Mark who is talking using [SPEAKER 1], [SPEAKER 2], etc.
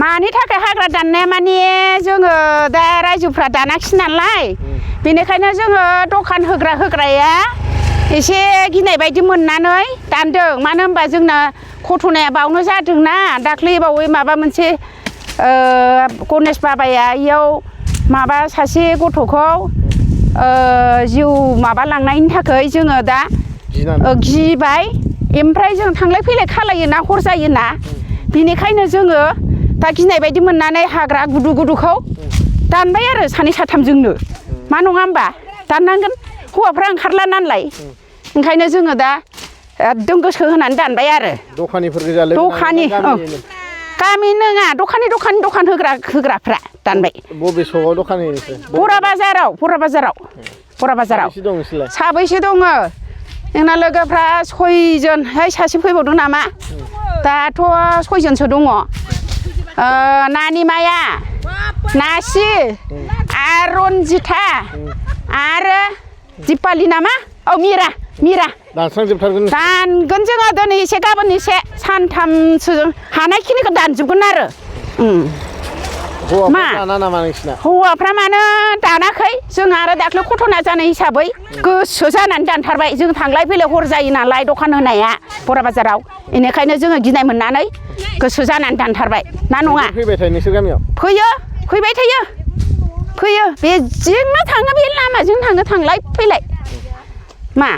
[SPEAKER 1] मानि थाखाय हाग्रा दाननाया माने जोङो दा रायजोफ्रा दानाखिसै नालाय बेनिखायनो जोङो दखान होग्राया एसे गिनाय बायदि मोननानै दानदों मानो होनबा जोंना घटनाया बावनो जादोंना दाख्लै बावै माबा मोनसे गणेश बाबाया इयाव माबा सासे गथ'खौ जिउ माबा लांनायनि थाखाय जोङो दा गिबाय ओमफ्राय जों थांलाय फैलाय खालायोना हर जायोना बेनिखायनो जोङो दा गिनाय बायदि मोननानै हाग्रा गुदुखौ दानबाय आरो सानै साथामजोंनो मा नङा होमबा दाननांगोन हौवाफ्रा ओंखारला नालाय ओंखायनो जोङो दा एकदम गोसो होनानै दानबाय आरो
[SPEAKER 2] दखानिफोर गोजालै
[SPEAKER 1] दखानि गामि नङा दखान होग्राफ्रा दानबाय
[SPEAKER 2] बबे सगाव दखानि
[SPEAKER 1] बरा बाजाराव साबैसे दङ जोंना लोगोफ्रा 6 जन सासे फैबावदों नामा दाथ' 6 जनसो दङ नानिमाया नासि आरो रनजिता आरो दिपालि नामा मिरा
[SPEAKER 2] दानस्रांजोबथारगोन
[SPEAKER 1] दानगोन जोङो दिनै एसे गाबोन एसे सानथामसो हानायखिनिखौ दानजोबगोन आरो हौवाफ्रा मानो दानाखै जों आरो दाख्लै घटना जानाय हिसाबै गोसो जानानै दानथारबाय जों थांलाय फैलाय हर जायो नालाय दखान होनाया बरा बाजाराव बेनिखायनो जोङो गिनाय मोननानै गोसो जानानै दानथारबाय ना नङा
[SPEAKER 2] फैबाय थायो नोंसोर गामियाव
[SPEAKER 1] फैबाय थायो बेजोंनो थाङो बे लामाजों थाङो थांलाय फैलाय मा